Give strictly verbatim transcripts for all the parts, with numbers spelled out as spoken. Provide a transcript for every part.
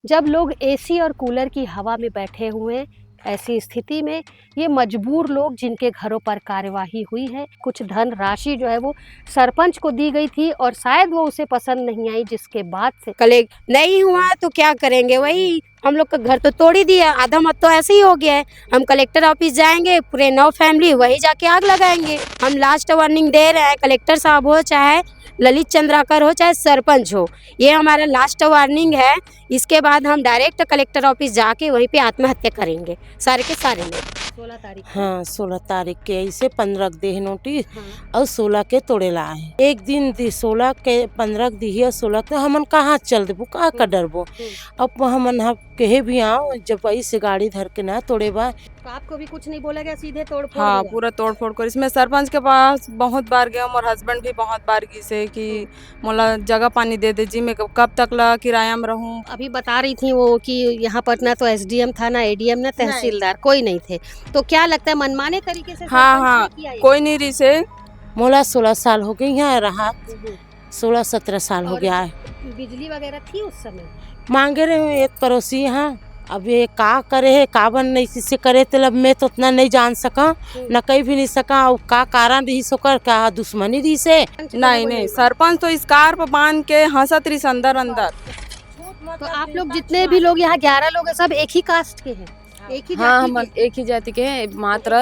जब लोग एसी और कूलर की हवा में बैठे हुए हैं, ऐसी स्थिति में ये मजबूर लोग, जिनके घरों पर कार्यवाही हुई है, कुछ धन राशि जो है वो सरपंच को दी गई थी और शायद वो उसे पसंद नहीं आई, जिसके बाद से कलेक्ट नहीं हुआ तो क्या करेंगे, वही हम लोग का घर तो तोड़ ही दिया, आधा मत तो ऐसे ही हो गया है। हम कलेक्टर ऑफिस जाएंगे, पूरे नौ फैमिली वही जाके आग लगाएंगे। हम लास्ट वार्निंग दे रहे हैं, कलेक्टर साहब हो चाहे ललित चंद्राकर हो चाहे सरपंच हो, ये हमारा लास्ट वार्निंग है। इसके बाद हम डायरेक्ट कलेक्टर ऑफिस जाके वहीं पे आत्महत्या करेंगे, सारे के सारे लोग। सोलह तारीख को। हाँ, सोलह तारीख के ऐसे पंद्रह के देहे नोटिस हाँ। और सोलह के तोड़े ला है। एक दिन दी सोलह के, पंद्रह के दिही और सोलह के, हमन कहाँ चल देबो, कहाँ कर डरबो? हम्म। अब हमन ह कहे भी आओ, जब ऐसे गाड़ी धर के ना तोड़े बा। तो आपको भी कुछ नहीं बोला गया, सीधे तोड़ फोड़ हाँ, हुआ? पूरा तोड़ फोड़ कर। इसमें सरपंच के पास बहुत बार गया, मोर हस्बैंड भी बहुत बार गिसे कि हम्म। मोला जगह पानी दे दे जी, मैं कब तक ला किराया में रहूं। अभी बता रही थी वो कि यहाँ पर ना तो एसडीएम था, ना एडीएम, ना नहीं। तहसीलदार, कोई नहीं थे। तो क्या लगता है, मनमाने तरीके से हाँ, सरपंच ने हाँ, किया ये? कोई नहीं रही से। मोला सोलह साल हो गई यहाँ रहा, हम्म। सोलह सत्रह साल हो और गया है। बिजली वगैरह थी उस समय? मांगे रहे हूँ एक पड़ोसी यहाँ, अब ये का करे है, का बन नहीं से करे, तो अब मैं तो उतना नहीं जान सका, हम्म। न कहीं भी नहीं सका। और का कारण रही सोकर, का दुश्मनी रही से? नहीं, नहीं, सरपंच तो इस कार पर बांध के हंसत रही अंदर अंदर। तो आप लोग जितने भी लोग यहाँ ग्यारह लोग हैं, सब एक ही कास्ट के हैं? एक ही हाँ, जाति हम के? एक ही जाति के हैं, मात्र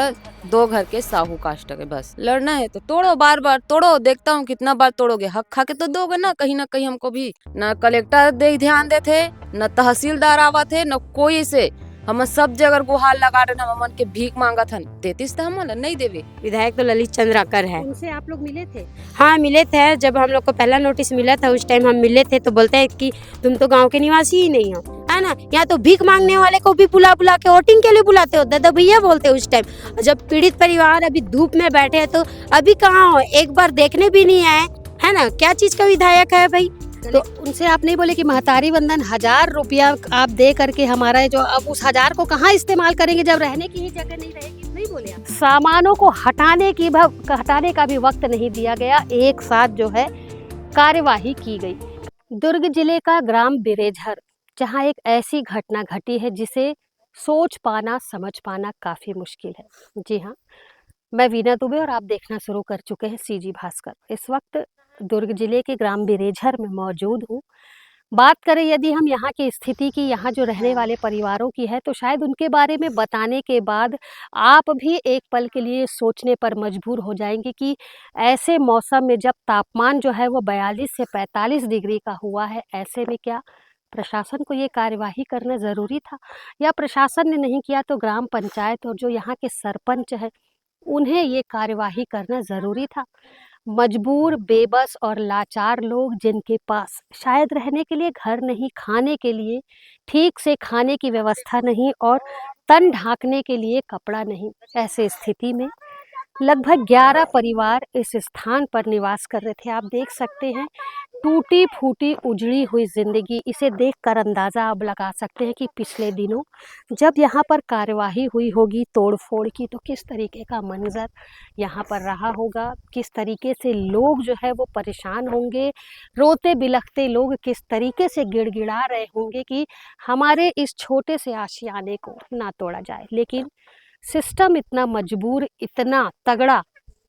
दो घर के साहू कास्ट के। बस लड़ना है तो तोड़ो, बार बार तोड़ो, देखता हूँ कितना बार तोड़ोगे, हक खा के तो दोगे ना, कहीं ना कहीं हमको भी। ना कलेक्टर दे ध्यान देथे, ना तहसीलदार आवत है, ना कोई से। हम सब जगह गुहार लगा रहे, हम मन के भीख मांगत हन, देतीस तो हमन ला नहीं देवे। विधायक तो ललित चंद्राकर है। उनसे आप लोग मिले थे? हाँ, मिले थे। जब हम लोग को पहला नोटिस मिला था, उस टाइम हम मिले थे, तो बोलते हैं कि तुम तो गांव के निवासी ही नहीं हो, है ना? यहाँ तो भीख मांगने वाले को भी बुला बुला के वोटिंग के लिए बुलाते हो, दादा भैया बोलते हैं उस टाइम। जब पीड़ित परिवार अभी धूप में बैठे हैं, तो अभी कहाँ हो, एक बार देखने भी नहीं आए, है ना? क्या चीज का विधायक है भाई? तो उनसे आप नहीं बोले कि महतारी वंदन, हजार रुपया आप दे करके हमारा जो, अब उस हजार को कहाँ इस्तेमाल करेंगे जब रहने की ही जगह नहीं रहेगी, नहीं बोले आप? सामानों को हटाने की भ-, हटाने का भी वक्त नहीं दिया गया, एक साथ जो है कार्यवाही की गई। दुर्ग जिले का ग्राम बिरेझर, जहां एक ऐसी घटना घटी है जिसे सोच पाना, समझ पाना काफी मुश्किल है। जी हाँ, मैं वीना दुबे और आप देखना शुरू कर चुके हैं सीजी भास्कर। इस वक्त दुर्ग जिले के ग्राम बिरेझर में मौजूद हूँ। बात करें यदि हम यहाँ की स्थिति की, यहाँ जो रहने वाले परिवारों की है, तो शायद उनके बारे में बताने के बाद आप भी एक पल के लिए सोचने पर मजबूर हो जाएंगे कि ऐसे मौसम में जब तापमान जो है वो बयालीस से पैंतालीस डिग्री का हुआ है, ऐसे में क्या प्रशासन को ये कार्यवाही करना ज़रूरी था, या प्रशासन ने नहीं किया तो ग्राम पंचायत और जो यहाँ के सरपंच हैं, उन्हें ये कार्यवाही करना ज़रूरी था। मजबूर, बेबस और लाचार लोग, जिनके पास शायद रहने के लिए घर नहीं, खाने के लिए ठीक से खाने की व्यवस्था नहीं और तन ढांकने के लिए कपड़ा नहीं, ऐसे स्थिति में लगभग ग्यारह परिवार इस स्थान पर निवास कर रहे थे। आप देख सकते हैं, टूटी फूटी, उजड़ी हुई जिंदगी, इसे देखकर अंदाज़ा आप लगा सकते हैं कि पिछले दिनों जब यहाँ पर कार्यवाही हुई होगी तोड़फोड़ की, तो किस तरीके का मंजर यहाँ पर रहा होगा, किस तरीके से लोग जो है वो परेशान होंगे, रोते बिलखते लोग किस तरीके से गिड़गिड़ा रहे होंगे कि हमारे इस छोटे से आशियाने को ना तोड़ा जाए। लेकिन सिस्टम इतना मजबूर, इतना तगड़ा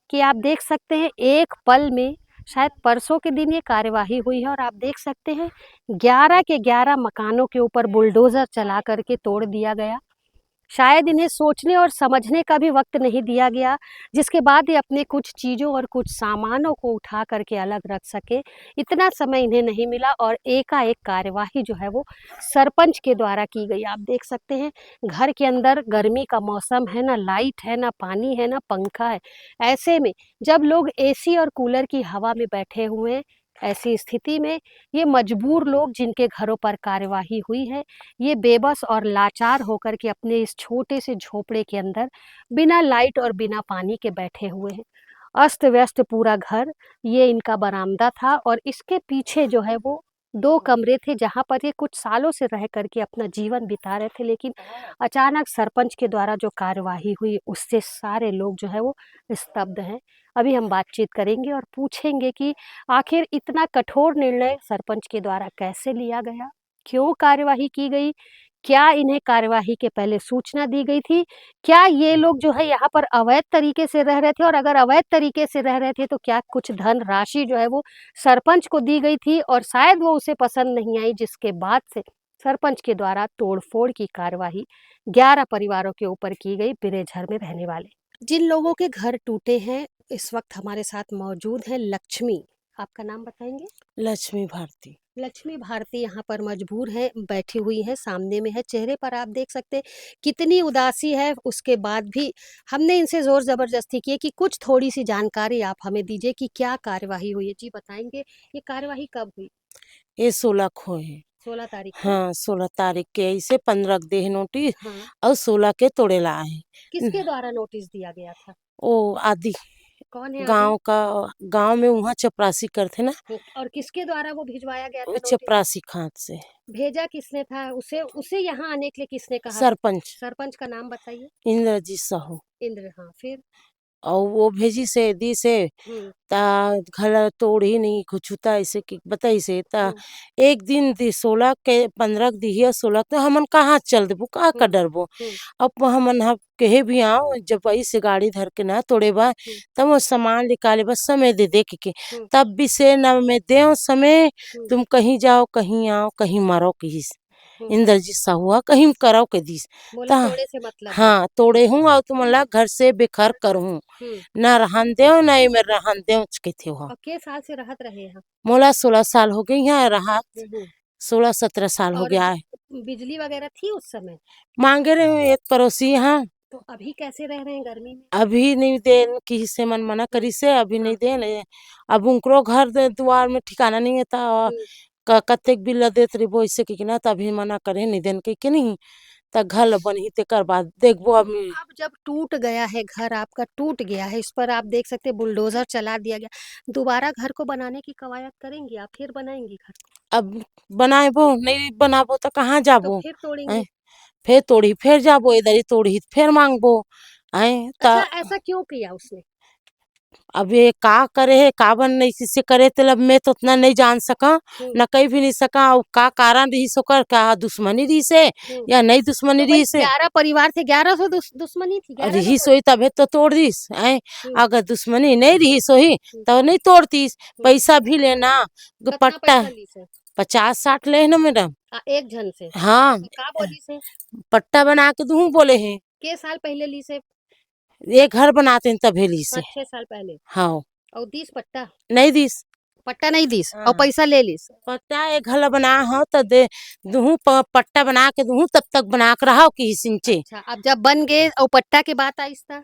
कि आप देख सकते हैं एक पल में, शायद परसों के दिन ये कार्यवाही हुई है और आप देख सकते हैं ग्यारह के ग्यारह मकानों के ऊपर बुलडोजर चला करके तोड़ दिया गया। शायद इन्हें सोचने और समझने का भी वक्त नहीं दिया गया, जिसके बाद ये अपने कुछ चीज़ों और कुछ सामानों को उठा करके अलग रख सके, इतना समय इन्हें नहीं मिला और एकाएक कार्यवाही जो है वो सरपंच के द्वारा की गई। आप देख सकते हैं घर के अंदर गर्मी का मौसम है, ना लाइट है, ना पानी है, ना पंखा है। ऐसे में जब लोग एसी और कूलर की हवा में बैठे हुए हैं, ऐसी स्थिति में ये मजबूर लोग, जिनके घरों पर कार्यवाही हुई है, ये बेबस और लाचार होकर के अपने इस छोटे से झोपड़े के अंदर बिना लाइट और बिना पानी के बैठे हुए हैं। अस्त व्यस्त पूरा घर, ये इनका बरामदा था और इसके पीछे जो है वो दो कमरे थे, जहाँ पर ये कुछ सालों से रह करके अपना जीवन बिता रहे थे। लेकिन अचानक सरपंच के द्वारा जो कार्यवाही हुई, उससे सारे लोग जो है वो स्तब्ध हैं। अभी हम बातचीत करेंगे और पूछेंगे कि आखिर इतना कठोर निर्णय सरपंच के द्वारा कैसे लिया गया, क्यों कार्यवाही की गई? क्या इन्हें कार्यवाही के पहले सूचना दी गई थी? क्या ये लोग जो है यहाँ पर अवैध तरीके से रह रहे थे, और अगर अवैध तरीके से रह रहे थे तो क्या कुछ धन राशि जो है वो सरपंच को दी गई थी और शायद वो उसे पसंद नहीं आई, जिसके बाद से सरपंच के द्वारा तोड़फोड़ की कार्यवाही ग्यारह परिवारों के ऊपर की गई, बिरेझर में रहने वाले। जिन लोगों के घर टूटे हैं, इस वक्त हमारे साथ मौजूद हैं लक्ष्मी। आपका नाम बताएंगे? लक्ष्मी भारती। लक्ष्मी भारती यहाँ पर मजबूर हैं, बैठी हुई हैं, सामने में है, चेहरे पर आप देख सकते हैं कितनी उदासी है। उसके बाद भी हमने इनसे ज़ोर ज़बरदस्ती की है कि कुछ थोड़ी सी जानकारी आप हमें दीजिए कि क्या कार्यवाही हुई है। जी, बताएंगे, ये कार्यवाही कब हुई? ये सोलह को है। सोलह तारीख को? हाँ, सोलह तारीख के ऐसे पन्द्रह के देहे नोटिस हाँ। और सोलह के तोड़े ला है। किसके द्वारा नोटिस दिया गया था? ओ आदि कौन है आदि? गाँव का, गाँव में वहाँ चपरासी करथे ना। हम्म, और किसके द्वारा वो भिजवाया गया था वो नोटिस? चपरासी खात से। भेजा किसने था उसे? उसे यहाँ आने के लिए किसने कहा? सरपंच। सरपंच का नाम बताइए। इंद्रजीत साहू। इंद्र, हाँ, फिर? और वो भेजिस हे, दिस हे, हम्म। ता घला तोड़ही नहीं, कुछु ता ऐसे कि बताइस हे, ता हम्म। एक दिन दिस, सोलह के, पन्द्रह के दिही, सोलह के तो हमन कहाँ चल देबो, का का हम्म। डरबो? हम्म। अब हमन ह कहे भी आँव, जब अइसे गाड़ी धर के ना तोड़े बर, हम्म। तब वो सामान निकाले बर समय दे दे के, के। हम्म। तब भी से ना मैं देव समय, हम्म। तुम कहीं जाओ, कहीं आओ, कहीं मरो, कहिस। हम्म। इंद्रजीत साहू ह कहीं करव के दिस। बोला त तोड़े से मतलब है। हाँ, तोड़े हूँ और तुमन ला घर से बेघर करहूँ। हम्म। ना रहन देव, ना एमे रहन देव, कहिथे ओह। और के साल से रहत रहे हैं? मोला सोलह साल हो गई है रहा। हम्म, हम्म। सोलह सत्रह साल हो और गया है। बिजली वगैरह थी उस समय? मांगे रहे एक पड़ोसी यहाँ। तो अभी कैसे रह रहे हैं गर्मी में? अभी नहीं देन, किहिस हे मन मना करिस हे, अभी हाँ। नहीं देन। ए, अब उनकरो घर दे-, दुआर में ठिकाना नहीं है, त हम्म। क-, कतेक बिल ला देत रहिबो, ऐसे कहिके ना, त अभी मना करे, नहीं देन कहिके नहीं। त घर ला बनही, तेकर बाद देखबो अब। अब जब टूट गया है घर, आपका टूट गया है, इस पर आप देख सकते हैं बुलडोजर चला दिया गया, दोबारा घर को बनाने की कवायद करेंगी आप, फिर बनाएंगी घर को? अब बनाबो, नहीं बनाबो त कहाँ तो जाबो? फिर तोड़ेंगी? हैं? फेर तोड़ही, फेर जाबो, ए दरी तोड़ही, फेर मांगबो। हैं? त अच्छा, ऐसा क्यों किया उसने? अब ये का करे हे, काबर नहीं से करे, तेला मैं तो उतना नहीं जान सका, हम्म। न कही भी नहीं सका, अउ का कारण रहिस ओकर, का दुश्मनी रहिस हे, हम्म। या नहीं दुश्मनी तो भाई, रहिस हे? ग्यारह परिवार थे, ग्यारह सौ दुश-, दुश्मनी थी, ग्यारह सौ रिहिस होही तभे तो तोड़ दिस, हैं? हम्म। अगर दुश्मनी नहीं रहिस होही, हम्म। तो नहीं तोड़तिस। हम्म। पैसा भी लेना, कितना पट्टा, पैसा लीस हे? पचास साठ ले हे ना मैडम। आ, एक झन से? हाँ। तो का बोलिस हे? पट्टा बना के दूहूँ बोले हे। के साल पहले लीस हे? ये घर बनाते हैं तभे लीस हे। पाँच छह साल पहले? हाँ। अउ दिस पट्टा? नहीं दिस। पट्टा नहीं दिस, हाँ। अउ पैसा ले लिस? पट्टा ये घर ला बना हो त दे दूहूँ, प-, पट्टा बना के दूहूँ, तब तक बना के रहो किहिस हे। अच्छा, अब जब बन गए अउ पट्टा के बात आइस त?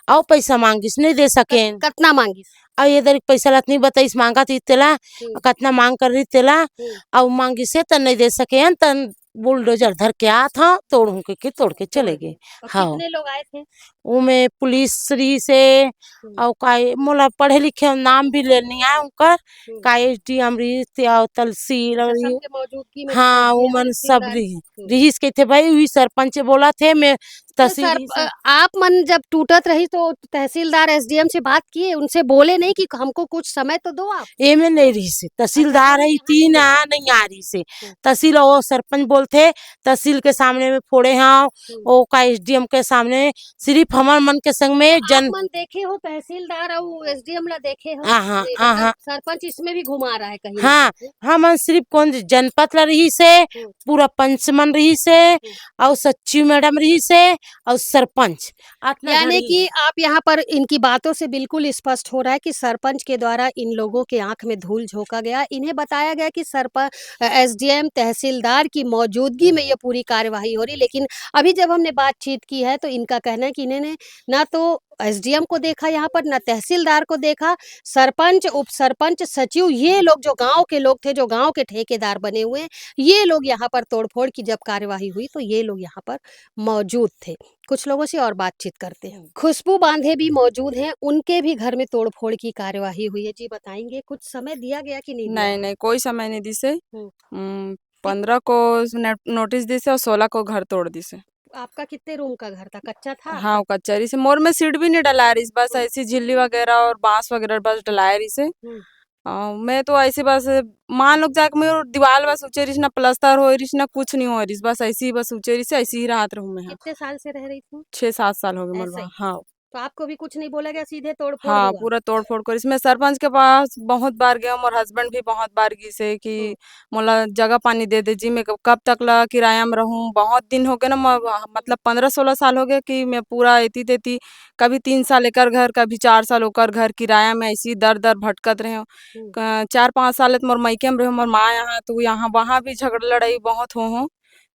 अउ पैसा मांगिस, नहीं दे सकेन। कतना मांगिस? अउ ये दरी पैसा ला त नहीं बताइस, मांगत रहिस तेला, हम्म। कतना मांग कर रहिस तेला, हम्म। अउ मांगिस हे त नहीं दे सकेन, त बुलडोजर धर के आत हँव, तोड़हूँ कहिके तोड़ के चले गे। अउ हाँ। कितने लोग आए थे? ओमे पुलिस रहिस हे, हम्म। अउ का ए, मोला पढ़े लिखे नाम भी ले नहीं आए उनकर, हम्म। का एसडीएम रहिस हे, अउ तहसील तो रहिस। सबके मौजूदगी में हाँ, एसडीएम, उमन सब तहसीलदार, रहिस, हम्म। रहिस कहिथे भाई, उही सरपंच बोलत हे, मैं तो तहसील सर, रहिस हे। अ, आप मन जब टूटत रही तो तहसीलदार एसडीएम से बात किए, उनसे बोले नहीं कि हमको कुछ समय तो दो आप? एमे नहीं रहिस हे, तहसीलदार अच्छा, है, यहाँ तीन नहीं आ, नहीं आ रहिस हे। हम्म। तहसील अउ सरपंच बोलथे, तहसील के सामने में फोड़े हँव, हम्म। ओ का एसडीएम के सामने, सिर्फ हमर मन के संग में तो जन आप मन देखे हो तहसीलदार अउ एसडीएम ला देखे हो? हाँ, हाँ, ये हाँ, मतलब हाँ। सरपंच इसमें भी घुमा रहा है कहीं ना हाँ, कहीं। हमन सिर्फ कौन जनपद ला रहिस हे, हम्म। पूरा पंच मन रहिस हे, हम्म। अउ सचिव मैडम रहिस हे, अउ सरपंच। अतना यानी झन कि आप यहाँ पर इनकी बातों से बिल्कुल स्पष्ट हो रहा है कि सरपंच के द्वारा इन लोगों के आंख में धूल झोंका गया। इन्हें बताया गया कि सरप-, अ, एसडीएम, तहसीलदार की मौजूदगी में ये पूरी कार्यवाही हो रही, लेकिन अभी जब हमने बातचीत की है तो इनका कहना है कि इन्होंने ना तो एसडीएम को देखा यहाँ पर, ना तहसीलदार को देखा, सरपंच, उप सरपंच, सचिव, ये लोग जो गाँव के लोग थे, जो गाँव के ठेकेदार बने हुए हैं, ये लोग यहाँ पर तोड़फोड़ की जब कार्यवाही हुई तो ये लोग यहाँ पर मौजूद थे। कुछ लोगों से और बातचीत करते हैं। हम्म। खुशबू बांधे भी मौजूद हैं, उनके भी घर में तोड़फोड़ की कार्यवाही हुई है। जी बताएंगे, कुछ समय दिया गया कि नहीं दिया नहीं, गया? नहीं, कोई समय नहीं दिस हे। हम्म। हम्म, पन्द्रह को ने-, नोटिस दिस हे अउ सोलह को घर तोड़ दिस हे। आपका कितने रूम का घर था? कच्चा था? हाँ, वो कच्चा रहिस हे। मोर में सीढ़ी भी नहीं डलाए रहिस, बस हम्म। ऐसी झिल्ली वगैरह अउ बांस वगैरह बस डलाए रहिस हे। हम्म। अ, मैं तो ऐसे बस मान लो जाके मोर दीवाल बस उचे रहिस ना, प्लास्टर होए रहिस ना, कुछ नहीं होए रहिस, बस ऐसे ही बस उचे रहिस, ऐसे ही राहत रहूँ मैं ह। कितने साल से रह रही थी? छह सात साल हो गए मोर ऐसे ही? वहाँ, हाँ। तो आपको भी कुछ नहीं बोला गया, सीधे तोड़-फोड़ हाँ, हुआ? पूरा तोड़-फोड़ करिस। मैं सरपंच के पास बहुत बार गए हूँ, मोर husband भी बहुत बार गिस हे कि हम्म। मोला जगह पानी दे दे जी, मैं कब, कब तक ला किराया में रहूँ? बहुत दिन हो गए ना, म-, मतलब पन्द्रह सोलह साल हो गए कि मैं पूरा एती तेती, कभी तीन साल एकर घर, कभी चार साल ओकर घर, किराया में ऐसे ही दर-दर भटकत रहे हूँ। हम्म। क-, चार पाँच साल त मोर मइके में रहे हूँ, मोर माँ यहाँ, तो यहाँ, वहाँ भी झगड़ा लड़ाई बहुत हो हूँ।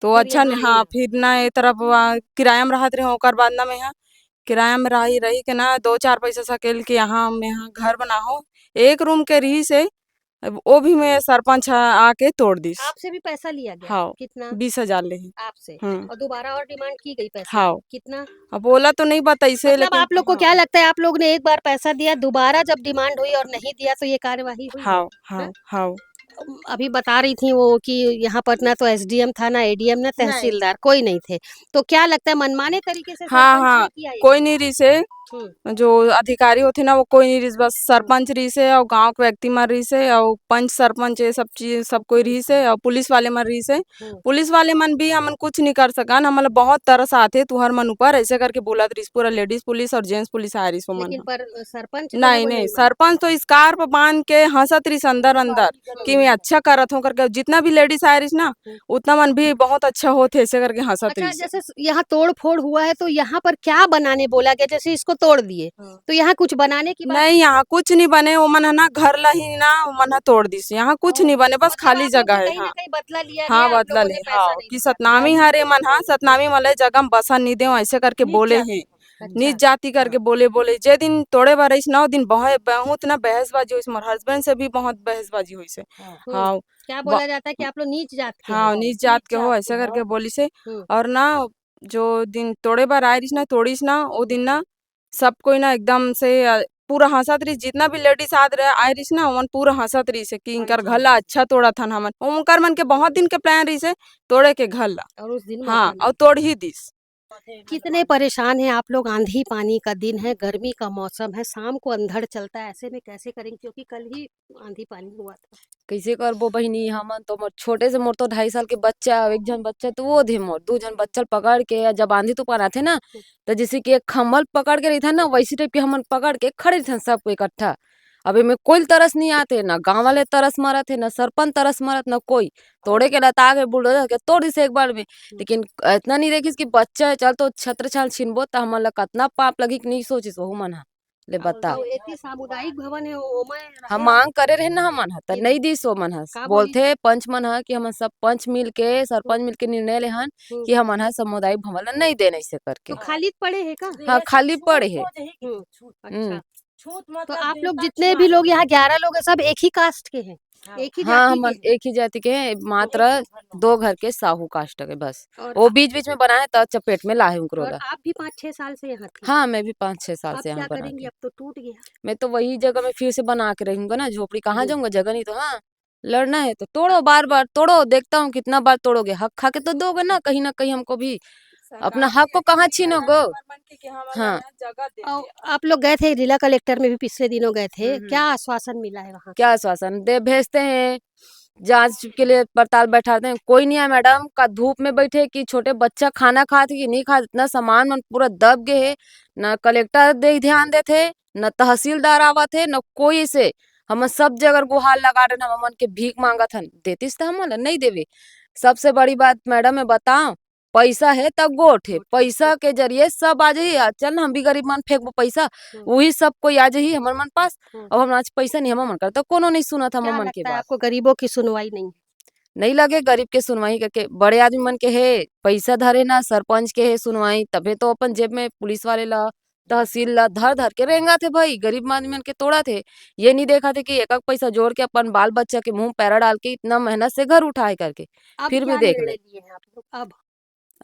तो फिर अच्छा न, यहाँ हाँ, आए? फिर ना ए तरफ, आ, किराया में रहत रहे हूँ, ओकर बाद ना मैं यहाँ किराया में रही, रही के ना दो चार पैसा सकेल के यहाँ मैं यहाँ घर बनाहूँ। एक room के रहिस हे, अब वो भी मैं सरपंच ह आके तोड़ दिस। आपसे भी पैसा लिया गया? हाँ, कितना? बीस हजार ले ही। आपसे? हम्म। और दोबारा और demand की गई पैसा? हाँ। कितना? अब बोला तो नहीं बताइसे, मतलब लेकिन आप लोग को हाँ। क्या लगता है, आप लोग ने एक बार पैसा दिया, दोबारा जब demand हुई और नहीं दिया तो ये कार्यवाही हुई है? हाँ, हाँ, हाँ? हाँ। अभी बता रही थी वो कि यहाँ पर ना तो S D M था, ना A D M, ना नहीं। तहसीलदार, कोई नहीं थे। तो क्या लगता है, मनमाने तरीके से हाँ, सरपंच ने हाँ, किया ये कोई काम? नहीं रहिस हे। हम्म। जो अधिकारी होथे ना, वो कोई नहीं रहिस, बस हम्म। सरपंच रहिस हे और गाँव के व्यक्ति मन रहिस हे और पंच, सरपंच, ये सब चीज, सब कोई हम्म। रहिस हे और पुलिस वाले मन रहिस हे। हम्म। पुलिस वाले मन भी हमन कुछ नहीं कर सकन, हमन ला बहुत तरस आथे तुहर मन ऊपर, ऐसे करके बोलत रहिस। पूरा ladies पुलिस और gents पुलिस आए रहिस ओमन लेकिन ह। पर सरपंच तो नहीं, नहीं बोले नहीं, हुए। सरपंच तो scarf बांध के हंसत रहिस अंदर अंदर कि मैं अच्छा करत हूँ करके। जितना भी ladies आए रहिस ना, हम्म। उतना मन भी बहुत अच्छा होथे, ऐसे करके हंसत अच्छा, रहिस। जैसे स-, यहाँ तोड़ फोड़ हुआ है, तो यहाँ पर क्या बनाने बोला गया? जैसे इसको तोड़ दिए, हाँ। तो यहाँ कुछ बनाने की बात नहीं, यहाँ कुछ नहीं बने। ओमन ह ना घर ला ही ना ओमन ह तोड़ दिस, यहाँ कुछ नहीं बने, बस मतलब खाली आपको जगह है। कहीं ना हाँ। कहीं बदला लिया हाँ, गया, आप बदला लोगों ने ले, पैसा हाँ, नहीं कि दिया। सतनामी हरे मन हा, सतनामी मन ला जगह में बसन नहीं देव, ऐसे करके नीच बोले जाति हैं। अच्छा। नीच जाति करके हाँ। बोले, बोले। जे दिन तोड़े बर रहिस ना, ओ दिन बहे-, बहुत ना बहसबाजी होइस, मोर husband से भी बहुत बहसबाजी होइस हे। हाँ। हम्म। हाँ। क्या ब-, बोला जाता है कि आप लोग नीच जात के हाँ, हो? नीच जात नीच के हो, जात ऐसे के हो। करके बोलिस हे। हम्म। और ना, जो दिन तोड़े बर आए रहिस ना, तोड़िस ना, ओ दिन ना, सब कोई ना एकदम से, अ, पूरा हंसत रहिस, जितना भी ladies आत रहे, आए रहिस ना, ओमन पूरा हंसत रहिस हे कि इनकर अच्छा। घर ला अच्छा तोड़त हन हमन। ओमकर मन के बहुत दिन के plan रहिस हे, तोड़े के घर ला। और उस दिन हाँ, मौका और मिला। तोड़ ही दिस। कितने परेशान हैं आप लोग, आंधी पानी का दिन है, गर्मी का मौसम है, शाम को अंधड़ चलता है, ऐसे में कैसे करेंगे? क्योंकि कल ही आंधी पानी हुआ था। कइसे करबो बहिनी, हमन तो मोर छोटे से, मोर तो ढाई साल के बच्चा, एक झन बच्चा तो वो दे मोर, दू झन बच्चा ल पकड़ के, जब आंधी तूफान आथे ना, हम्म। त जइसे कि एक खम्भा ल पकड़ के रहिथन ना, वइसे type के हमन पकड़ के खड़े रहिथन सबको इकट्ठा। अब एमे कोई ल तरस नइ आत हे, ना गाँव वाले तरस मारत हे, ना सरपंच तरस मारत, ना कोई। तोड़े के लता आगे bulldozer के तोड़ दिस एक बार में, हम्म। लेकिन अतना नइ देखिस कि बच्चा हे, चल तो छत्र छाल छीनबो त हमन ल कतना पाप लगही कि नइ सोचिस ओहू मन ह। ले अउ बता। जो एती सामुदायिक भवन हे, ओमे हम रहे मांग करे रहेन ना हमन ह, त ये नइ नहीं। दिस ओमन ह। का बोलथे बोलिस? पंच मन ह कि हमन सब पंच मिल के, सरपंच हम्म। मिल के निर्णय लेहन हम्म। कि हमन ह सामुदायिक भवन ल नइ देन अइसे करके। तो खाली पड़े हे का? हाँ, खाली पड़े हे। हम्म, हम्म। अच्छा। छूत मत तो कर आप दे, लोग तक जितने भी मार लोग दे। यहाँ ग्यारह लोग हैं, सब एक ही caste के हैं? हाँ। एक ही हाँ, जाति हमन के हैं? एक ही जाति के हैं, मात्र दो घर के साहू caste के बस। और वो आप बीच-बीच में बनाए त चपेट में लाए उनकरो और ला। आप भी पाँच छह साल से यहाँ थे? हाँ, मैं भी पाँच छह साल अब से यहाँ क्या बना करेंगी? के। अब तो टूट गया। मैं तो वही जगह में फिर से बना के रहूंगा ना झोपड़ी, कहाँ हम्म। जाऊंगा? जगह नहीं तो। हाँ, लड़ना है तो तोड़ो, बार-बार तोड़ो, देखता हूँ कितना बार तोड़ोगे, हक खा के तो दोगे ना कहीं ना कहीं हमको भी। अपना हक को कहाँ छीनोगे? हाँ। अउ आप लोग गए थे, जिला कलेक्टर में भी पिछले दिनों गए थे, हम्म, हम्म। क्या आश्वासन मिला है वहाँ से? क्या आश्वासन दे, भेजते हैं, जांच के लिए पड़ताल बैठाते हैं, कोई नहीं आया मैडम। का धूप में बैठे कि छोटे बच्चा खाना खात हे कि नहीं खात, इतना सामान मन पूरा दब गए है, ना कलेक्टर दे ध्यान देथे, ना तहसीलदार आवत हे, ना कोई से। हमन सब जगह गुहार लगा रहे, हमन के भीख मांगत हन, देतिस त हमन ला नहीं देवे। सबसे बड़ी बात मैडम मैं बताओ, पैसा हे त गोठ हे, पैसा के जरिए सब आ जाही। आ, चल ना, हम भी गरीब मन फेंकबो पैसा, हम्म। वही सब कोई आ जाही हमर मन पास। हम्म। अब हम आज पैसा नहीं, हमर मन करता कोनो नहीं सुनत हमर क्या मन के लगता है बात। आपको गरीबों की सुनवाई नहीं है? नहीं लगे गरीब के सुनवाई करके, बड़े आदमी मन के हे, पैसा धरे ना, सरपंच के हे सुनवाई, तभे तो अपन जेब में पुलिस वाले ला, तहसील ला धर धर के रेंगत हे भाई, गरीब आदमी मन के तोड़त हे। ये नहीं देखत हे कि एक एक पैसा जोड़ के अपन बाल बच्चा के मुंह पैरा डाल के इतना मेहनत से घर उठाए करके, अब फिर भी क्या देख निर्णय ले। लिए हैं आप लोग? अब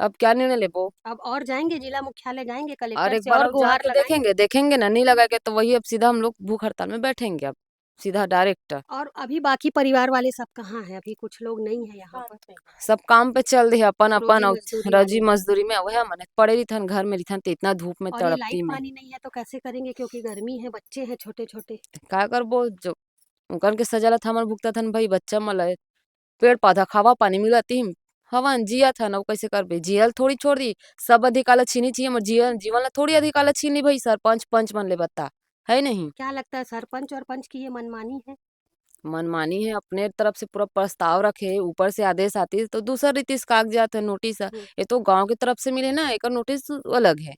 अब क्या निर्णय लेबो? अब और जाएंगे, जिला मुख्यालय जाएंगे, कलेक्टर अरे, एक से बार और और जाके गुहार तो लगाएंगे? देखेंगे, देखेंगे ना, नहीं लगाएंगे तो वही अब सीधा हम लोग भूख हड़ताल में बैठेंगे, अब सीधा direct। और अभी बाकी परिवार वाले सब कहाँ हैं? अभी कुछ लोग नहीं है यहाँ पर। सब काम पे चल दे अपन, रोजी अपन अउ मजदूरी रोजी वाले। मजदूरी में, वह मने पड़े रहिथन घर में, रहिथन त इतना धूप में और ये तड़पती लाइट में। पानी नहीं है तो कैसे करेंगे, क्योंकि गर्मी है, बच्चे हैं छोटे छोटे। का करबो, जो उनकन के सजा ल त हमन भुगतत हन भई, बच्चा मन ल पेड़ पौधा खावा पानी मिलत ही हवन, जियत हन, अउ कइसे करबे? जियल थोड़ी छोड़ दी, सब अधिकार ल छीनी चाहिए, हमर जियल, जीवन ल थोड़ी अधिकार ल छीन ली भई सरपंच पंच मन ले, बता, है नहीं? क्या लगता है, सरपंच और पंच की ये मनमानी है? मनमानी है, अपने तरफ से पूरा प्रस्ताव रखे, ऊपर से आदेश आतिस तो दूसर रीतिस कागजात है, नोटिस है। हम्म। ये तो गांव की तरफ से मिले ना, एकर नोटिस अलग है।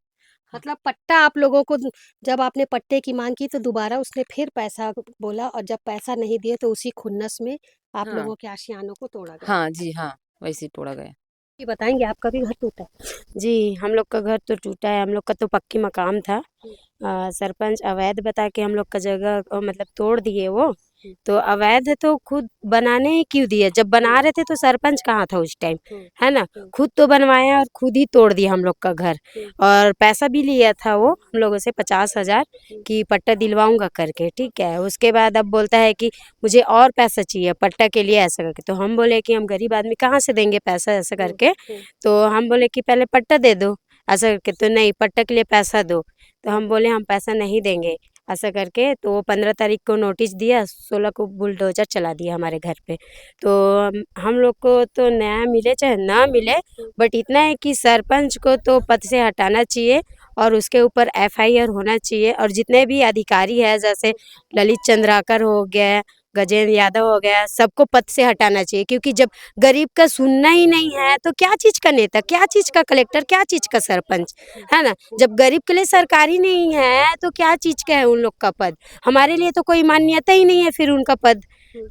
मतलब पट्टा आप लोगों को द-, जब आपने पट्टे की मांग की तो दोबारा उसने फिर पैसा बोला और जब पैसा नहीं दिए तो उसी खुन्नस में आप हाँ। लोगों के आशियानों को तोड़ा गया। हाँ जी, हाँ, वैसे ही तोड़ा गया। ये बताएंगे, आपका भी घर टूटा है? जी, हम लोग का घर तो टूटा है, हम लोग का तो पक्की मकान था। हम्म। अ, सरपंच अवैध बता के हम लोग का जगह, अ, मतलब तोड़ दिए वो। हम्म। तो अवैध तो खुद बनाने ही क्यों दिए? जब बना हम्म। रहे थे तो सरपंच कहाँ था उस टाइम, हम्म। है ना? हम्म। खुद तो बनवाया और खुद ही तोड़ दिया हम लोग का घर। हम्म। और पैसा भी लिया था वो हम लोगों से पचास हजार हम्म। कि पट्टा दिलवाऊंगा करके, ठीक है? उसके बाद अब बोलता है कि मुझे और पैसा चाहिए पट्टा के लिए, ऐसा करके। तो हम बोले कि हम गरीब आदमी कहाँ से देंगे पैसा, ऐसा हम्म। करके। हम्म। तो हम बोले कि पहले पट्टा दे दो, ऐसा करके। तो नहीं, पट्टा के लिए पैसा दो। तो हम बोले हम पैसा नहीं देंगे, ऐसा करके। तो वो पन्द्रह तारीख को नोटिस दिया, सोलह को बुलडोजर चला दिया हमारे घर पे। तो हम, हम लोग को तो न्याय मिले चाहे ना मिले, हम्म। बट इतना है कि सरपंच को तो पद से हटाना चाहिए और उसके ऊपर एफआईआर होना चाहिए। और जितने भी अधिकारी है, जैसे ललित चंद्राकर हो गया, गजेंद्र यादव हो गया, सबको पद से हटाना चाहिए, क्योंकि जब गरीब का सुनना ही नहीं है तो क्या चीज का नेता, क्या चीज का कलेक्टर, क्या चीज का सरपंच, है ना? जब गरीब के लिए सरकार ही नहीं है तो क्या चीज का है उन लोग का पद? हमारे लिए तो कोई मान्यता ही नहीं है फिर उनका पद।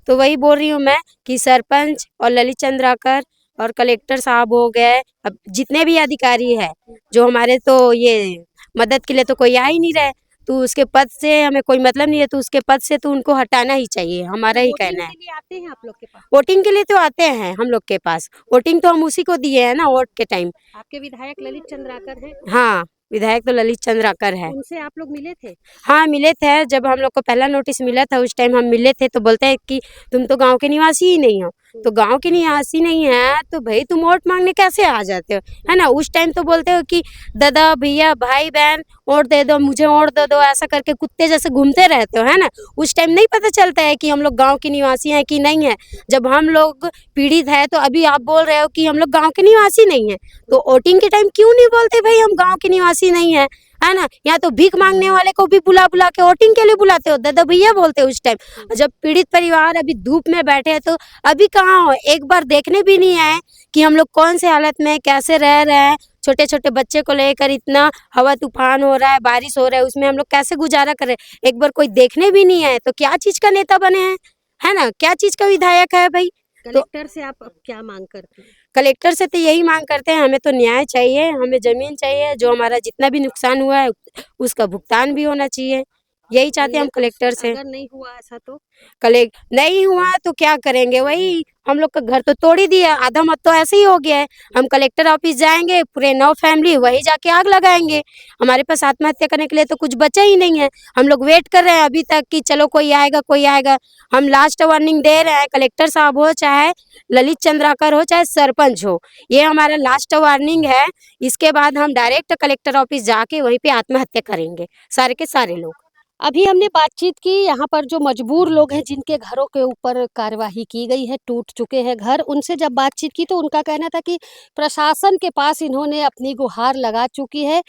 तो वही बोल रही हूँ मैं कि सरपंच और ललित चंद्राकर और कलेक्टर साहब हो गए, अब जितने भी अधिकारी है जो हमारे, तो ये मदद के लिए तो कोई आ ही नहीं रहे, तो उसके पद से हमें कोई मतलब नहीं है, तो उसके पद से तो उनको हटाना ही चाहिए, हमारा तो ही वोटिंग कहना है। के लिए आते हैं आप लोग के पास? वोटिंग के लिए तो आते हैं हम लोग के पास, वोटिंग तो हम उसी को दिए हैं ना वोट के टाइम। आपके विधायक ललित चंद्राकर हैं? हाँ, विधायक तो ललित चंद्राकर है। उनसे आप लोग मिले थे? हाँ, मिले थे। जब हम लोग को पहला नोटिस मिला था, उस टाइम हम मिले थे, तो बोलते हैं कि तुम तो गांव के निवासी ही नहीं हो। तो गांव के निवासी नहीं है, तो भाई तुम वोट मांगने कैसे आ जाते हो, है ना? उस टाइम तो बोलते हो कि दादा, भैया, भाई, बहन, वोट दे दो, मुझे वोट दे दो, ऐसा करके कुत्ते जैसे घूमते रहते हो, है ना? उस टाइम नहीं पता चलता है कि हम लोग गांव के निवासी हैं कि नहीं है। जब हम लोग पीड़ित है, तो अभी आप बोल रहे हो कि हम लोग गांव के निवासी नहीं है, तो वोटिंग के टाइम क्यों नहीं बोलते भाई हम गांव के निवासी नहीं है, है ना? या तो भीख मांगने वाले को भी बुला बुला के वोटिंग के लिए बुलाते हो, दादा भैया बोलते हो उस टाइम। जब पीड़ित परिवार अभी धूप में बैठे हैं, तो अभी कहाँ हो, एक बार देखने भी नहीं आए कि हम लोग कौन से हालत में, कैसे रह रहे हैं। छोटे छोटे बच्चे को लेकर इतना हवा तूफान हो रहा है, बारिश हो रहा है, उसमें हम लोग कैसे गुजारा कर रहे हैं, एक बार कोई देखने भी नहीं आए, तो क्या चीज का नेता बने हैं, है ना? क्या चीज का विधायक है भाई? तो कलेक्टर से आप अब क्या मांग करते हैं? कलेक्टर से तो यही मांग करते हैं, हमें तो न्याय चाहिए, हमें जमीन चाहिए, जो हमारा जितना भी नुकसान हुआ है उसका भुगतान भी होना चाहिए, यही चाहते हैं हम कलेक्टर से। अगर नहीं हुआ ऐसा तो? कलेक्ट नहीं हुआ तो क्या करेंगे, वही हम लोग का घर तो तोड़ ही दिया, आधा मत तो ऐसे ही हो गया है। हम कलेक्टर ऑफिस जाएंगे, पूरे नौ फैमिली वही जाके आग लगाएंगे। हमारे पास आत्महत्या करने के लिए तो कुछ बचा ही नहीं है। हम लोग वेट कर रहे हैं अभी तक कि चलो कोई आएगा, कोई आएगा। हम लास्ट वार्निंग दे रहे हैं, कलेक्टर साहब हो चाहे ललित चंद्राकर हो चाहे सरपंच हो, ये हमारा लास्ट वार्निंग है। इसके बाद हम डायरेक्ट कलेक्टर ऑफिस जाके वहीं पे आत्महत्या करेंगे, सारे के सारे लोग। अभी हमने बातचीत की, यहाँ पर जो मजबूर लोग हैं जिनके घरों के ऊपर कार्यवाही की गई है, टूट चुके हैं घर, उनसे जब बातचीत की तो उनका कहना था कि प्रशासन के पास इन्होंने अपनी गुहार लगा चुकी है।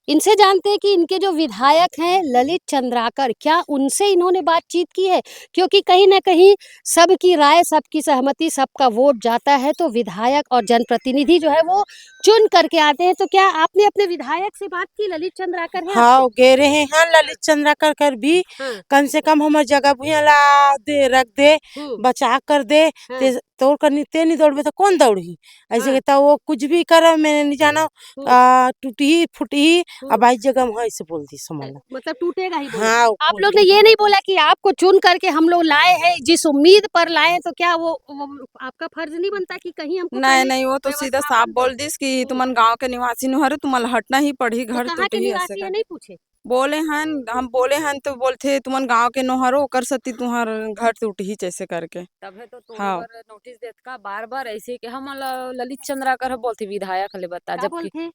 इनसे जानते हैं कि इनके जो विधायक हैं ललित चंद्राकर, क्या उनसे इन्होंने बातचीत की है? क्योंकि कहीं ना कहीं सबकी राय, सबकी सहमति, सबका वोट जाता है तो विधायक और जनप्रतिनिधि जो है वो चुन करके आते हैं। तो क्या आपने अपने विधायक से बात की? ललित चंद्राकर है हाँ, आपके? गे रहे हैं ललित चंद्राकर कर भी, हाँ। कम से कम हमर जगह भुइयां ला दे, रख दे, हम्म। बचा कर दे, हाँ। ते तोर कर नी, ते नी दौड़बे तो कौन दौड़ही? ऐसे हाँ। कहता वो कुछ भी करे, मैं नहीं जाना, हम्म। आ, टूटही फूटही, हम्म। अब आई जगह हम ऐसे बोल दी समझ ला। मतलब टूटेगा ही बोला। हाँ, वो आप बोल लोग ने दी। ये नहीं बोला कि आपको चुन करके हम लोग लाए हैं, जिस उम्मीद पर लाए हैं, तो क्या वो, वो आपका फर्ज नहीं बनता कि कहीं हमको नहीं, पहले नहीं, वो तो व्यवस्था सीधा साफ बन बोल जाए? दिस कि हम्म। तुमन गांव के निवासी नु हरो, तुमन ला हटना ही पड़ही, तो घर कहाँ के टूटही, ऐसे निवासी है, करके। नहीं पूछे? बोले हन, हम बोले हन तो बोलथे, "तुमन गांव के नो हरो, ओकर सेती तुंहर घर टूटही," जैसे करके। तभे तो तोड़े हाँ। बर नोटिस देत का बार-बार ऐसे कि हमन ल-, ललित चंद्राकर ह बोलथे विधायक ले बता, का जबकि बोलथे?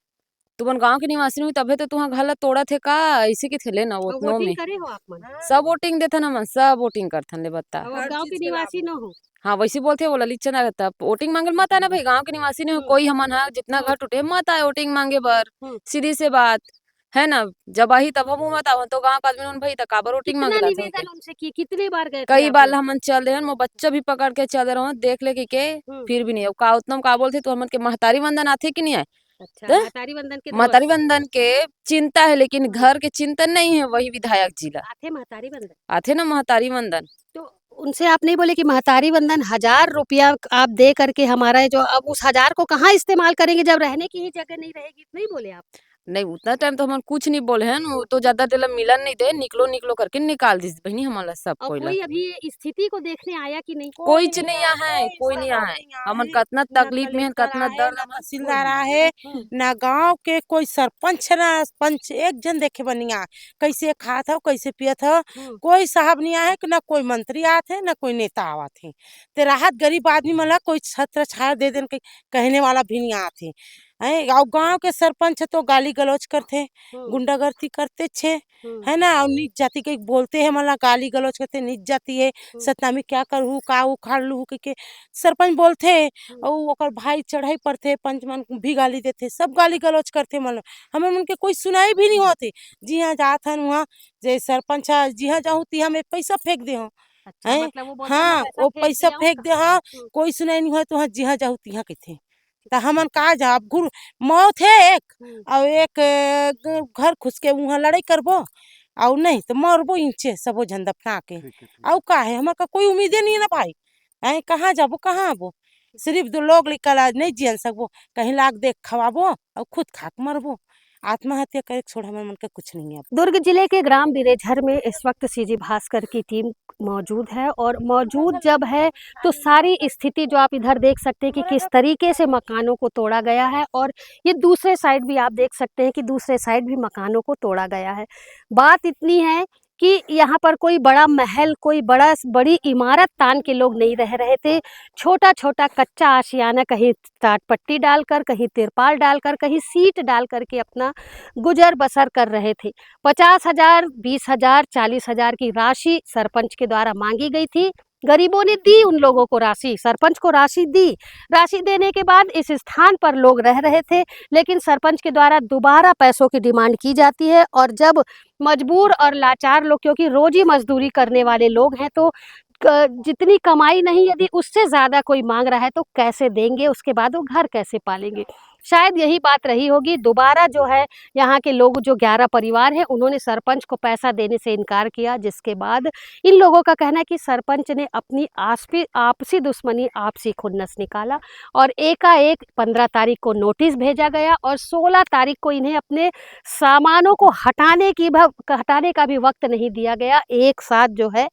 तुमन गांव के निवासी नहीं, तभे तो तुहा घर ला तोड़त हे का?" ऐसे किथे ले ना, अउ ओतनो वोटिंग में। करे हो आप मन? सब वोटिंग देथन हमन, सब वोटिंग करथन ले बता। अउ आप हर गांव चीज के के लाभ निवासी न हो? हाँ, वैसे बोलथे वो ललित चंद आ, तब वोटिंग मांगे ल मत आना भाई, गांव के निवासी नहीं हो, हम्म। कोई हमन हा, जितना हम्म। घर टूटे, मत आए वोटिंग मांगे बर। हम्म। सीधी से बात, है ना? जब आही तब हमू मत आवन, तो गांव के आदमी मन भाई, त काबर वोटिंग मांगे कितना ला आथे निवेदन के? उनसे किए, कितने बार गए थे कई आप बार लोग? ला हमन चल दे हन, मोर बच्चा भी पकड़ के चल दे रहन, देख ले कि के, हम्म। फिर भी नहीं। अब का उतना का बोलथे, तो हमन के महतारी वंदन आथे कि नहीं आए? अच्छा, त? महतारी वंदन के तो महतारी वंदन के चिंता है, लेकिन हम्म। घर के चिंता नहीं है वही विधायक जी ला। आथे महतारी वंदन? आथे ना महतारी वंदन। तो उनसे आप नहीं बोले कि महतारी वंदन, हजार रुपया आप दे करके हमारा जो, अब उस हजार को कहाँ इस्तेमाल करेंगे जब रहने की ही जगह नहीं रहेगी, नहीं बोले आप? नहीं, उतना टाइम तो हमन कुछ नहीं बोले हन, वो तो ज्यादा देर ला मिलन नहीं दे, निकलो, निकलो करके निकाल दिस बहिनी हमन ला सब और कोई ला। कोई अभी ये स्थिति को देखने आया कि नहीं? कोई च नहीं आया है, कोई नहीं आया है। हमन कतना तकलीफ में हन, कतना दर्द में हन, कोई नहीं आया। हम्म। ना गांव के कोई सरपंच, ना पंच, एक झन देखे बर नहीं आय। कैसे खात हो, कैसे पियत हो, हम्म। कोई साहब नहीं आए कि ना कोई मंत्री आत है, ना कोई नेता आवत है। ते राहत गरीब आदमी मन ला कोई छत्र छाया दे देन, कहीं कहने वाला भी नहीं आत है। हैं, अउ गांव के सरपंच तो गाली गलौज करथे, हम्म। गुंडागर्दी करथे छे, हम्म। है ना, अउ नीच जाति के बोलथे, हमन ला गाली गलौज करथे, नीच जाति है, हम्म। सतनामी क्या करहू, का उखाड़ लूहू कहिके सरपंच बोलथे, हम्म। अउ ओकर भाई चढ़ाई पड़थे, पंच मन भी गाली देथे, सब गाली गलौज करथे मन ला। हमन मन के कोई सुनाई भी नहीं होत हे। जिहां जात हन उहां, जे सरपंच ह, जिहां जाहूं तिहां में पैसा फेंक दे हो। अच्छा, हैं? मतलब वो बोलथे, "मैं हाँ, पैसा वो फेंक पैसा दिया हूँ।" फेंक दे, हाँ, हम्म। कोई सुनाई नहीं होत, वहां जिहां जाहू तिहां कहिथे। त हमन का जा, अब घुर-, मौत हे एक, हम्म। अउ एक, अ, ग-, घर घुस के उहां लड़ाई करबो, अउ नहीं त मरबो इंचे सबो झन दफना के। ठीक है, ठीक। अउ का है, हमर का कोई उम्मीदे नहीं है ना भाई। हैं, कहाँ जाबो, कहाँ आबो? सिर्फ दो लोग लइका ला नहीं जियन सकबो, कहीं लाग देख खवाबो अउ खुद खा के मरबो। आत्महत्या करे के छोड़ हमर मन के कुछ नहीं है। दुर्ग जिले के ग्राम बिरेझर में इस वक्त सीजी भास्कर की टीम मौजूद है और मौजूद जब है तो सारी स्थिति जो आप इधर देख सकते हैं कि किस तरीके से मकानों को तोड़ा गया है और ये दूसरे साइड भी आप देख सकते हैं कि दूसरे साइड भी मकानों को तोड़ा गया है। बात इतनी है कि यहाँ पर कोई बड़ा महल, कोई बड़ा, बड़ी इमारत तान के लोग नहीं रह रहे थे। छोटा-छोटा कच्चा आशियाना, कहीं टाट पट्टी डालकर, कहीं तिरपाल डालकर, कहीं सीट डाल कर के अपना गुजर बसर कर रहे थे। पचास हजार, बीस हजार, चालीस हजार की राशि सरपंच के द्वारा मांगी गई थी। गरीबों ने दी उन लोगों को राशि, सरपंच को राशि दी। राशि देने के बाद इस स्थान पर लोग रह रहे थे, लेकिन सरपंच के द्वारा दोबारा पैसों की डिमांड की जाती है और जब मजबूर और लाचार लोग, क्योंकि रोजी मजदूरी करने वाले लोग हैं, तो क-, जितनी कमाई नहीं, यदि उससे ज्यादा कोई मांग रहा है तो कैसे देंगे, उसके बाद वो घर कैसे पालेंगे? शायद यही बात रही होगी। दोबारा जो है यहाँ के लोग, जो ग्यारह परिवार हैं, उन्होंने सरपंच को पैसा देने से इनकार किया, जिसके बाद इन लोगों का कहना है कि सरपंच ने अपनी आसपी-, आपसी दुश्मनी, आपसी खुन्नस निकाला और एकाएक पन्द्रह तारीख को नोटिस भेजा गया और सोलह तारीख को इन्हें अपने सामानों को हटाने की भ-, हटाने का भी वक्त नहीं दिया गया। एक साथ जो है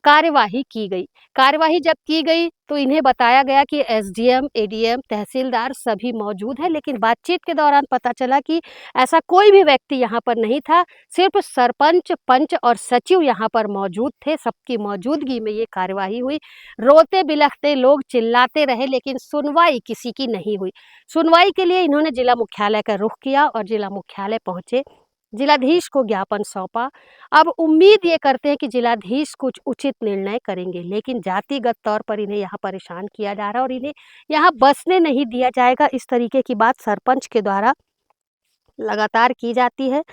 कार्यवाही की गई। कार्यवाही जब की गई तो इन्हें बताया गया कि एसडीएम, एडीएम, तहसीलदार सभी मौजूद हैं, लेकिन बातचीत के दौरान पता चला कि ऐसा कोई भी व्यक्ति यहाँ पर नहीं था, सिर्फ सरपंच, पंच और सचिव यहाँ पर मौजूद थे। सबकी मौजूदगी में ये कार्यवाही हुई। रोते बिलखते लोग चिल्लाते रहे, लेकिन सुनवाई किसी की नहीं हुई। सुनवाई के लिए इन्होंने जिला मुख्यालय का रुख किया और जिला मुख्यालय पहुंचे, जिलाधीश को ज्ञापन सौंपा। अब उम्मीद ये करते हैं कि जिलाधीश कुछ उचित निर्णय करेंगे, लेकिन जातिगत तौर पर इन्हें यहाँ परेशान किया जा रहा है और इन्हें यहाँ बसने नहीं दिया जाएगा, इस तरीके की बात सरपंच के द्वारा लगातार की जाती है।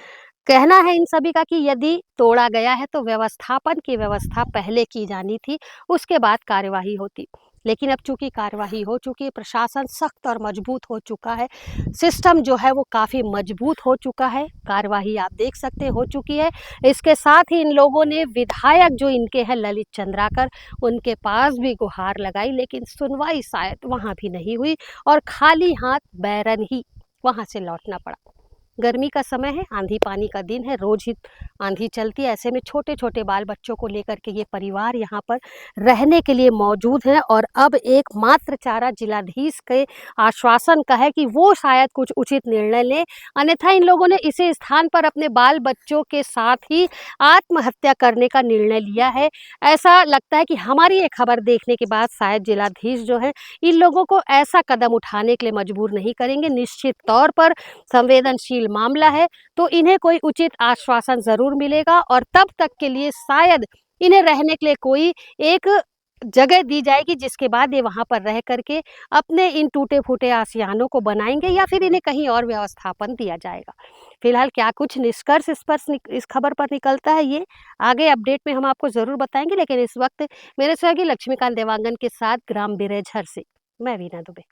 कहना है इन सभी का कि यदि तोड़ा गया है तो व्यवस्थापन की व्यवस्था पहले की जानी थी, उसके बाद कार्यवाही होती। लेकिन अब चूंकि कार्यवाही हो चुकी है, प्रशासन सख्त और मजबूत हो चुका है, सिस्टम जो है वो काफ़ी मजबूत हो चुका है, कार्यवाही आप देख सकते हैं हो चुकी है। इसके साथ ही इन लोगों ने विधायक जो इनके हैं ललित चंद्राकर, उनके पास भी गुहार लगाई, लेकिन सुनवाई शायद वहाँ भी नहीं हुई और खाली हाथ बैरन ही वहाँ से लौटना पड़ा। गर्मी का समय है, आंधी पानी का दिन है, रोज ही आंधी चलती है। ऐसे में छोटे-छोटे बाल बच्चों को लेकर के ये परिवार यहाँ पर रहने के लिए मौजूद हैं और अब एकमात्र चारा जिलाधीश के आश्वासन का है कि वो शायद कुछ उचित निर्णय लें, अन्यथा इन लोगों ने इसी स्थान पर अपने बाल बच्चों के साथ ही आत्महत्या करने का निर्णय लिया है। ऐसा लगता है कि हमारी ये खबर देखने के बाद शायद जिलाधीश जो है, इन लोगों को ऐसा कदम उठाने के लिए मजबूर नहीं करेंगे। निश्चित तौर पर संवेदनशील मामला है, तो इन्हें कोई उचित आश्वासन ज़रूर मिलेगा और तब तक के लिए शायद इन्हें रहने के लिए कोई एक जगह दी जाएगी, जिसके बाद ये वहाँ पर रह करके अपने इन टूटे-फूटे आशियानों को बनाएँगे या फिर इन्हें कहीं और व्यवस्थापन दिया जाएगा। फिलहाल क्या कुछ निष्कर्ष इस पर निक-, इस खबर पर निकलता है, ये आगे अपडेट में हम आपको ज़रूर बताएँगे, लेकिन इस वक्त मेरे सहयोगी लक्ष्मीकांत देवांगन के साथ ग्राम बिरेझर से मैं वीना दुबे।